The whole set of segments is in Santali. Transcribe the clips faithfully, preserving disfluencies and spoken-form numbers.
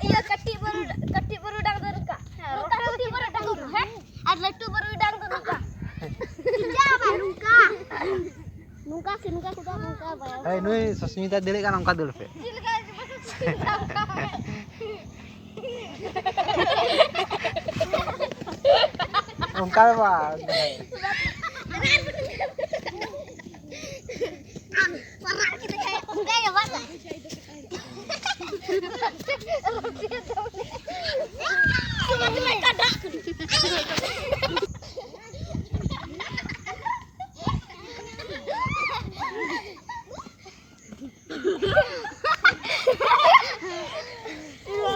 ᱤᱭᱟᱹ ᱠᱟᱹᱴᱤᱡ ᱵᱟᱹᱨᱩ, ᱠᱟᱹᱴᱤᱡ ᱵᱟᱹᱨᱩᱰᱟᱝ ᱫᱚ ᱱᱚᱝᱠᱟ᱾ ᱱᱚᱝᱠᱟ ᱠᱟᱹᱴᱤᱡ ᱵᱟᱹᱨᱩᱰᱟᱝ ᱫᱚ ᱱᱚᱝᱠᱟ᱾ ᱦᱮᱸ? ᱟᱨ ᱞᱟᱹᱴᱩ ᱵᱟᱹᱨᱩᱰᱟᱝ ᱫᱚ ᱱᱚᱝᱠᱟ᱾ ᱱᱚᱝᱠᱟ᱾ ᱱᱚᱝᱠᱟ ᱥᱮ ᱱᱚᱝᱠᱟ ᱠᱚᱫᱚ ᱱᱚᱝᱠᱟ ᱵᱟᱭ ᱦᱮᱸ, ᱱᱩᱭ ᱥᱩᱥᱢᱤᱛᱟ ᱫᱟᱹᱲᱮᱜ ᱠᱟᱱ, ᱚᱱᱠᱟ ᱫᱟᱹᱲ ᱯᱮ᱾ ᱪᱮᱫ ᱞᱮᱠᱟ ᱵᱟᱠᱚ ᱥᱩᱥᱢᱤᱛᱟ ᱚᱱᱠᱟ ᱜᱮ᱾ ᱚᱱᱠᱟ ᱫᱚ ᱵᱟᱝ᱾ ᱯᱟᱨᱟᱜ ᱠᱮᱫᱟᱭ᱾ ᱚᱱᱠᱟ ᱜᱮ ᱵᱟᱝ᱾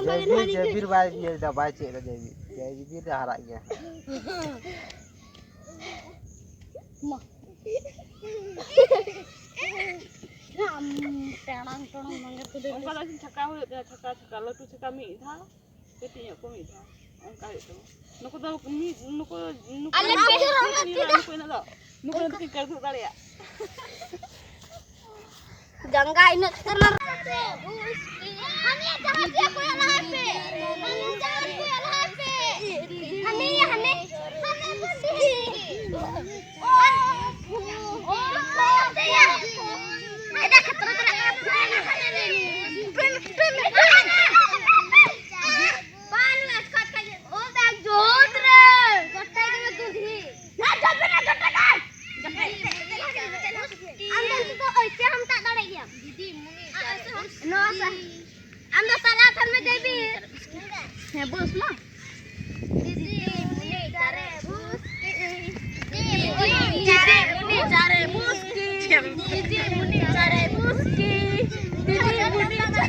ᱡᱟᱭᱵᱤᱨ, ᱡᱟᱭᱵᱤᱨ ᱵᱟᱭ ᱤᱭᱟᱹᱭᱮᱫᱟ, ᱵᱟᱭ ᱪᱮᱫ ᱮᱫᱟ ᱡᱟᱭᱵᱤᱨ᱾ ᱡᱟᱭᱵᱤᱨ ᱫᱚ ᱦᱟᱨᱟᱜ ᱜᱮᱭᱟ᱾ ᱢᱟ᱾ ᱟᱢ ᱴᱮᱲᱟᱝ ᱴᱚᱲᱚᱝ ᱢᱟᱸᱜᱟ ᱠᱚ ᱫᱮ᱾ ᱚᱱᱠᱟ ᱫᱚ ᱪᱷᱟᱠᱟ ᱦᱩᱭᱩᱜ ᱛᱟᱭᱟ, ᱪᱷᱟᱠᱟ, ᱪᱷᱟᱠᱟ, ᱞᱟᱹᱴᱩ ᱪᱷᱟᱠᱟ ᱢᱤᱫ ᱫᱷᱟᱣ, ᱠᱟᱹᱴᱤᱡ ᱧᱚᱜ ᱠᱚ ᱢᱤᱫ ᱫᱷᱟᱣ, ᱚᱱᱠᱟ ᱦᱩᱭᱩᱜ ᱛᱟᱢᱟ᱾ ᱱᱩᱠᱩ ᱫᱚ ᱢᱤᱫ, ᱱᱩᱠᱩ, ᱱᱩᱠᱩ ᱟᱞᱮ ᱫᱚ ᱯᱮ ᱠᱤᱱ ᱦᱚᱲ ᱧᱤᱨᱟ, ᱠᱤᱱ ᱱᱩᱠᱩ ᱤᱱᱟᱹᱜ ᱫᱚ, ᱱᱩᱠᱩ ᱫᱚ ᱠᱤᱱ ᱠᱟᱹᱲᱫᱩᱜ ᱫᱟᱲᱮᱭᱟᱜ᱾ ᱡᱟᱸᱜᱟ ᱤᱱᱟᱹᱜ ᱠᱷᱟᱛᱟᱨᱱᱟᱠ᱾ ᱦᱟᱱᱮ ᱡᱟᱦᱟᱸ ᱪᱮᱫ ᱠᱚ ᱞᱟᱦᱟᱭ ᱯᱮ᱾ ᱦᱟᱱᱮ ᱡᱟᱦᱟᱸ ᱠᱚ ᱞᱟᱦᱟᱭ ᱯᱮ᱾ ᱦᱟᱱᱮ, ᱦᱟᱱᱮ, ᱦᱟᱱᱮ ᱵᱟᱹᱴᱤ᱾ ᱚ, ᱚ, ᱚ, ᱚ, ᱟᱹᱰᱤ ᱠᱷᱟᱛᱨᱟ ᱪᱟᱞᱟᱜ ᱠᱟᱱᱟ᱾ ᱵᱟᱝ, ᱟᱪᱠᱟ, ᱟᱪᱠᱟ ᱜᱮ᱾ ᱚ, ᱫᱟ ᱡᱳᱨ ᱨᱮ᱾ ᱜᱚᱴᱟ ᱜᱮ ᱫᱩᱸᱫᱷᱤ᱾ ᱟᱨ ᱡᱚᱵᱮ ᱨᱮ ᱜᱚᱴᱟ ᱜᱮ᱾ ᱟᱢ ᱫᱚ ᱱᱤᱛᱚᱜ ᱫᱚ ᱚᱭᱥᱮ ᱦᱚᱸᱢ ᱛᱟᱜ ᱫᱟᱲᱮᱭᱟᱜ ᱜᱮᱭᱟ᱾ ᱫᱤᱫᱤ, ᱢᱩᱱᱤ, ᱱᱚᱣᱟ ᱥᱟ-, ᱟᱢ ᱫᱚ ᱥᱟᱞᱟ ᱛᱷᱟᱱ ᱢᱮ ᱡᱟᱹᱭᱵᱤᱨ᱾ ᱦᱮᱸ, ᱵᱚᱥ ᱢᱟ᱾ ᱫᱤᱫᱤ, ᱢᱩᱱᱤ, ᱪᱟᱨᱮ, ᱵᱩᱥ᱾ ᱫᱤᱫᱤ, ᱢᱩᱱᱤ, ᱪᱟᱨᱮ, ᱵᱩᱥ ᱠᱤ᱾ ᱫᱤᱫᱤ, ᱢᱩᱱᱤ, ᱪᱟᱨᱮ, ᱵᱩᱥ ᱠᱤ᱾ ᱫᱤᱫᱤ, ᱢᱩᱱᱤ, ᱪᱟᱨᱮ, ᱵᱩᱥ ᱠᱤ᱾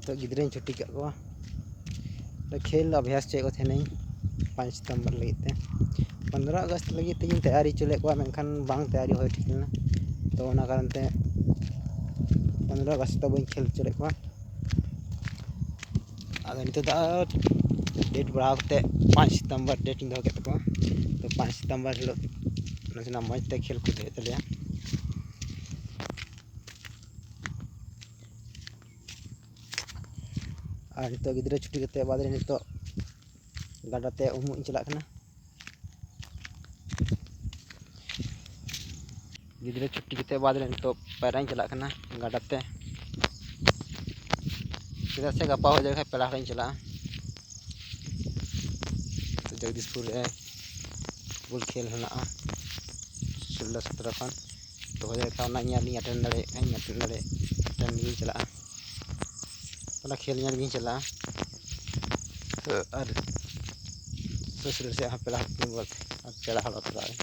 ᱱᱤᱛᱚᱜ ᱜᱤᱫᱽᱨᱟᱹᱧ ᱪᱷᱩᱴᱤ ᱠᱟᱜ ᱠᱚᱣᱟ᱾ ᱠᱷᱮᱞ ᱚᱵᱷᱭᱟᱥ ᱦᱚᱪᱚᱭᱮᱫ ᱠᱚ ᱛᱟᱦᱮᱱᱟᱹᱧ ᱯᱟᱸᱪ ᱥᱤᱛᱚᱢᱵᱚᱨ ᱞᱟᱹᱜᱤᱫ ᱛᱮ᱾ ᱯᱚᱱᱨᱚ ᱟᱜᱚᱥᱴ ᱞᱟᱹᱜᱤᱫ ᱛᱮᱜᱤᱧ ᱛᱮᱭᱟᱨᱤ ᱦᱚᱪᱚ ᱞᱮᱫ ᱠᱚᱣᱟ, ᱢᱮᱱᱠᱷᱟᱱ ᱵᱟᱝ ᱛᱮᱭᱟᱨᱤ ᱦᱩᱭ ᱴᱷᱤᱠ ᱞᱮᱱᱟ᱾ ᱛᱚ ᱚᱱᱟ ᱠᱟᱨᱚᱱ ᱛᱮ ᱯᱚᱱᱨᱚ ᱟᱜᱚᱥᱴ ᱫᱚ ᱵᱟᱹᱧ ᱠᱷᱮᱞ ᱦᱚᱪᱚ ᱞᱮᱫ ᱠᱚᱣᱟ᱾ ᱟᱫᱚ ᱱᱤᱛᱚᱜ ᱫᱚ ᱰᱮᱴ ᱵᱟᱲᱦᱟᱣ ᱠᱟᱛᱮ ᱯᱟᱸᱪ ᱥᱤᱛᱚᱢᱵᱚᱨ ᱰᱮᱴ ᱤᱧ ᱫᱚᱦᱚ ᱠᱮᱫ ᱛᱟᱠᱚᱣᱟ᱾ ᱛᱚ ᱯᱟᱸᱪ ᱥᱤᱛᱚᱢᱵᱚᱨ ᱦᱤᱞᱳᱜ ᱱᱟᱥᱮᱱᱟᱜ ᱢᱚᱡᱽ ᱛᱮ ᱠᱷᱮᱞ ᱠᱚ ᱦᱩᱭᱩᱜ ᱛᱟᱞᱮᱭᱟ᱾ ᱟᱨ ᱱᱤᱛᱚᱜ ᱜᱤᱫᱽᱨᱟᱹ ᱪᱷᱩᱴᱤ ᱠᱟᱛᱮ ᱵᱟᱫᱽ ᱨᱮ ᱱᱤᱛᱚᱜ ᱜᱟᱰᱟ ᱛᱮ ᱩᱢᱩᱜ ᱤᱧ ᱪᱟᱞᱟᱜ ᱠᱟᱱᱟ᱾ ᱜᱤᱫᱽᱨᱟᱹ ᱪᱷᱩᱴᱤ ᱠᱟᱛᱮ ᱵᱟᱫᱽ ᱨᱮ ᱱᱤᱛᱚᱜ ᱯᱟᱭᱨᱟᱧ ᱪᱟᱞᱟᱜ ᱠᱟᱱᱟ ᱜᱟᱰᱟ ᱛᱮ, ᱪᱮᱫᱟᱜ ᱥᱮ ᱜᱟᱯᱟ ᱦᱩᱭ ᱫᱟᱲᱮᱭᱟᱜ ᱠᱷᱟᱱ ᱯᱮᱲᱟ ᱦᱚᱲ ᱤᱧ ᱪᱟᱞᱟᱜᱼᱟ᱾ ᱛᱚ ᱡᱚᱜᱽᱫᱤᱥᱯᱩᱨ ᱨᱮ ᱯᱷᱩᱴᱵᱚᱞ ᱠᱷᱮᱞ ᱦᱮᱱᱟᱜᱼᱟ ᱥᱳᱞᱞᱳ ᱥᱚᱛᱨᱚ ᱠᱷᱚᱱ᱾ ᱛᱚ ᱦᱩᱭ ᱫᱟᱲᱮᱭᱟᱜ ᱠᱷᱟᱱ ᱚᱱᱟ ᱧᱮᱞ ᱤᱧ ᱟᱴᱮᱱ ᱫᱟᱲᱮᱭᱟᱜ ᱠᱷᱟᱱ, ᱟᱴᱮᱱ ᱫᱟᱲᱮᱭᱟᱜ ᱟᱴᱮᱱ ᱜᱤᱧ ᱪᱟᱞᱟᱜᱼᱟ᱾ ᱚᱱᱟ ᱠᱷᱮᱞ ᱧᱮᱞ ᱜᱤᱧ ᱪᱟᱞᱟᱜᱼᱟ᱾ ᱟᱨ ᱥᱩᱨ ᱥᱩᱨ ᱥᱮᱫ ᱦᱚᱸ ᱯᱮᱲᱟ ᱦᱚᱲ ᱠᱚ ᱧᱮᱞ ᱟᱨ ᱯᱮᱲᱟ ᱦᱚᱲ ᱟᱛᱨᱟ ᱨᱮ